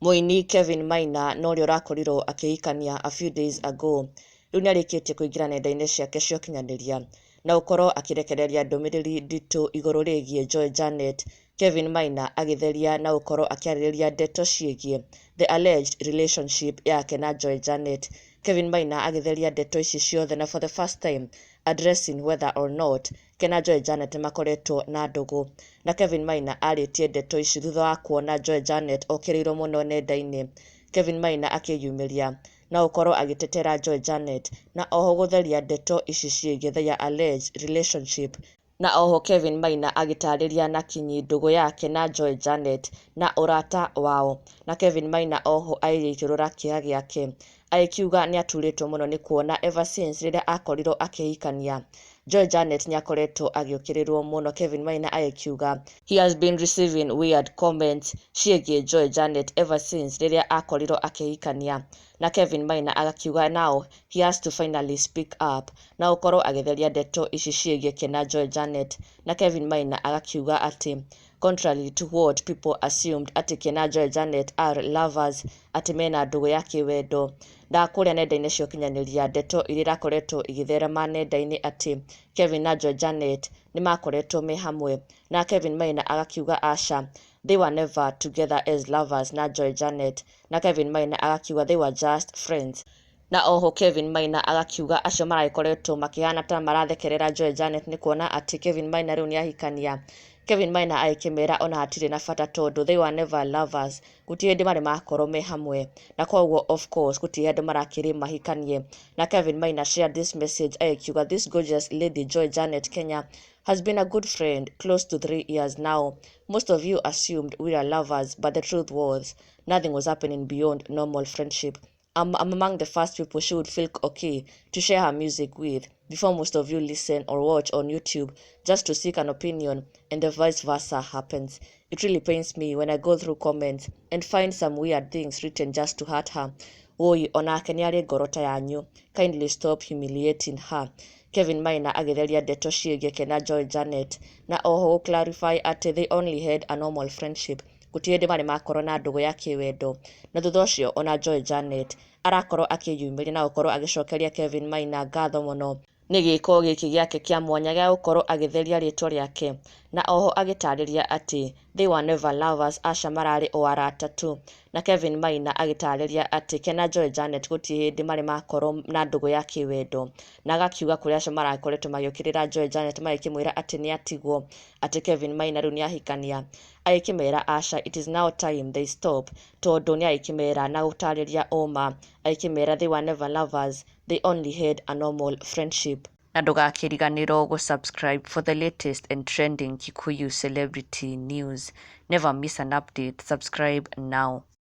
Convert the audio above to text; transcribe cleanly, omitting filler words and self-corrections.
Mũini Kevin Maina na ũrĩa ũrakorirwo akĩhikania a few days ago, rĩu nĩarĩkĩtie kũingĩra nenda-inĩ ciake cia ũkinyanĩria na gũkorwo akĩrekereria ndũmĩrĩri nditũ igũrũ rĩgiĩ Joy Janet. Kevin Maina agĩtheria na gũkorwo akĩarĩrĩria ndeto ciĩgiĩ the alleged relationship yake na Joy Janet. Kevin Maina agĩtheria ndeto ici ciothe na for the first time addressing whether or not Ken na Joy Janet nĩmakoretwo na ndũgũ. Na Kevin Maina arĩtie ndeto ici thutha wa kuona Joy Janet okĩrĩirwo mũno nenda-inĩ. Kevin Maina akĩyumĩria na gũkorwo agĩtetera Joy Janet na oho gũtheria ndeto ici ciĩgiĩ their alleged relationship. Na oho Kevin Maina agĩtarĩria na kinyi ndũgũ yake na Joy Janet na ũrata wao. Na Kevin Maina oho agĩitũrũra kĩeha gĩake agĩkiuga nĩaturĩtwo mũno nĩ kuona ever since rĩrĩa akorirwo akĩhikania, Joy Janet nĩakoretwo agĩũkĩrĩrwo mũno. Kevin Maina agĩkiuga he has been receiving weird comments ciĩgiĩ Joy Janet ever since rĩrĩa akorirwo akĩhikania. Na Kevin Maina agakiuga now he has to finally speak up na gũkorwo agĩtheria ndeto ici ciĩgiĩ Ken na Joy Janet. Na Kevin Maina agakiuga atĩ contrary to what people assumed, atĩ Ken na Joy Janet are lovers, atĩ mena ndũgũ ya kĩwendo, na kũrĩa nenda-inĩ cia ũkinyanĩria ndeto iria irakoretwo igĩtherema nenda-inĩ atĩ Kevin na Joy Janet nĩmakoretwo me hamwe, na Kevin Maina agakiuga aca, they were never together as lovers na Joy Janet. Na Kevin Maina agakiuga they were just friends. Na oho Kevin Maina agakiuga acio maragĩkoretwo makĩhana ta marathekerera Joy Janet nĩ kuona atĩ Kevin Maina rĩu nĩahikania, Kevin Maina agĩkĩmera ona hatirĩ na bata tondũ they were never lovers, gũtirĩ hĩndĩ marĩ makorwo me hamwe, na koguo of course gũtirĩ andũ marakĩrĩ mahikanie. Na Kevin Maina shared this message agĩkiuga, "This gorgeous lady Joy Janet Kenya has been a good friend close to 3 years now. Most of you assumed we are lovers, but the truth was nothing was happening beyond normal friendship. I'm among the first people she would feel okay to share her music with before most of you listen or watch on YouTube just to seek an opinion, and the vice versa happens. It really pains me when I go through comments and find some weird things written just to hurt her. Woi, onake nĩ arĩ ngoro ta yanyu. Kindly stop humiliating her." Kevin Maina agĩtheria ndeto ciĩgiĩ Ken na Joy Janet na oho clarify atĩ they only had a normal friendship, gũtirĩ hĩndĩ marĩ makorwo na ndũgũ ya kĩwendo. Na thutha ũcio ona Joy Janet arakorwo akĩyumĩria na gũkorwo agĩcokeria Kevin Maina ngatho mũno nĩ gĩko gĩkĩ gĩake kĩa mwanya gĩa gũkorwo agĩtheria rĩtwa rĩake, na oho agĩtarĩria atĩ they were never lovers, aca, mararĩ o arata tu. Na Kevin Maina agĩtarĩria atĩ Ken na Joy Janet gũtirĩ hĩndĩ marĩ makorwo na ndũgũ ya kĩwendo, na agakiuga kũrĩ acio marakoretwo magĩũkĩrĩra Joy Janet magĩkĩmwĩra atĩ nĩ atigwo, atĩ Kevin Maina rĩu nĩ ahikania, agĩkĩmera aca, it is now time they stop, tondũ nĩ agĩkĩmera na gũtarĩria ũma, agĩkĩmera they were never lovers, they only had a normal friendship. Na ndũgakĩriganĩrwo gũ-subscribe for the latest and trending Kikuyu celebrity news. Never miss an update. Subscribe now.